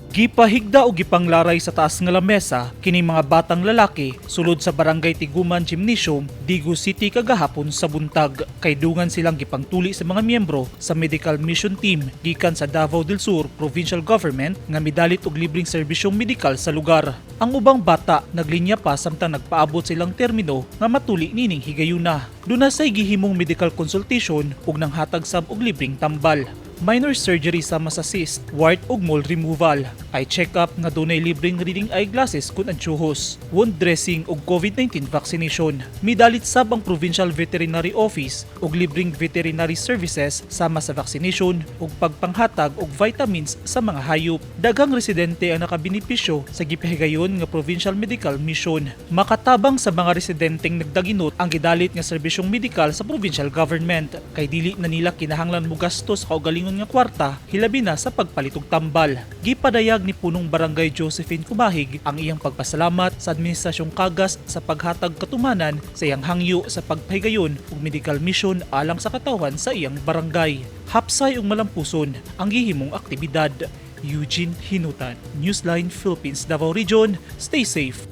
Gipahigda o gipanglaray sa taas nga lamesa kini mga batang lalaki sulod sa Barangay Tiguman Gymnasium, Digos City kagahapon sa buntag. Kay dungan silang gipangtuli sa mga miyembro sa Medical Mission Team gikan sa Davao del Sur Provincial Government nga midalit og libreng serbisyong medikal sa lugar. Ang ubang bata naglinya pa samtang nagpaabot silang termino nga matuli nining higayuna. Duna say gihimong medical consultation ug nanghatag sab og libreng tambal, minor surgery sama sa cyst, wart ug mole removal, eye check-up nga dunay libreng reading eyeglasses kung adyohos, wound dressing ug COVID-19 vaccination. Midalit sab ang Provincial Veterinary Office og libreng veterinary services sama sa vaccination ug pagpanghatag og vitamins sa mga hayop. Daghang residente ang nakabenepisyo sa gipahigayon nga Provincial Medical Mission. Makatabang sa mga residenteng nagdaginot ang gidalit nga serbisyong medikal sa provincial government kay dili na nila kinahanglan mogasto sa kaugalingon nga kwarta, hilabi na sa pagpalit og tambal. Gipadayag ni Punong Barangay Josephine Kumahig ang iyang pagpasalamat sa Administrasyong Cagas sa paghatag katumanan sa iyang hangyo sa pagpahigayon og medical mission alang sa katawhan sa iyang barangay. Hapsay ug malampuson ang gihimong aktibidad. Eugene Hinutan, Newsline Philippines, Davao Region. Stay safe.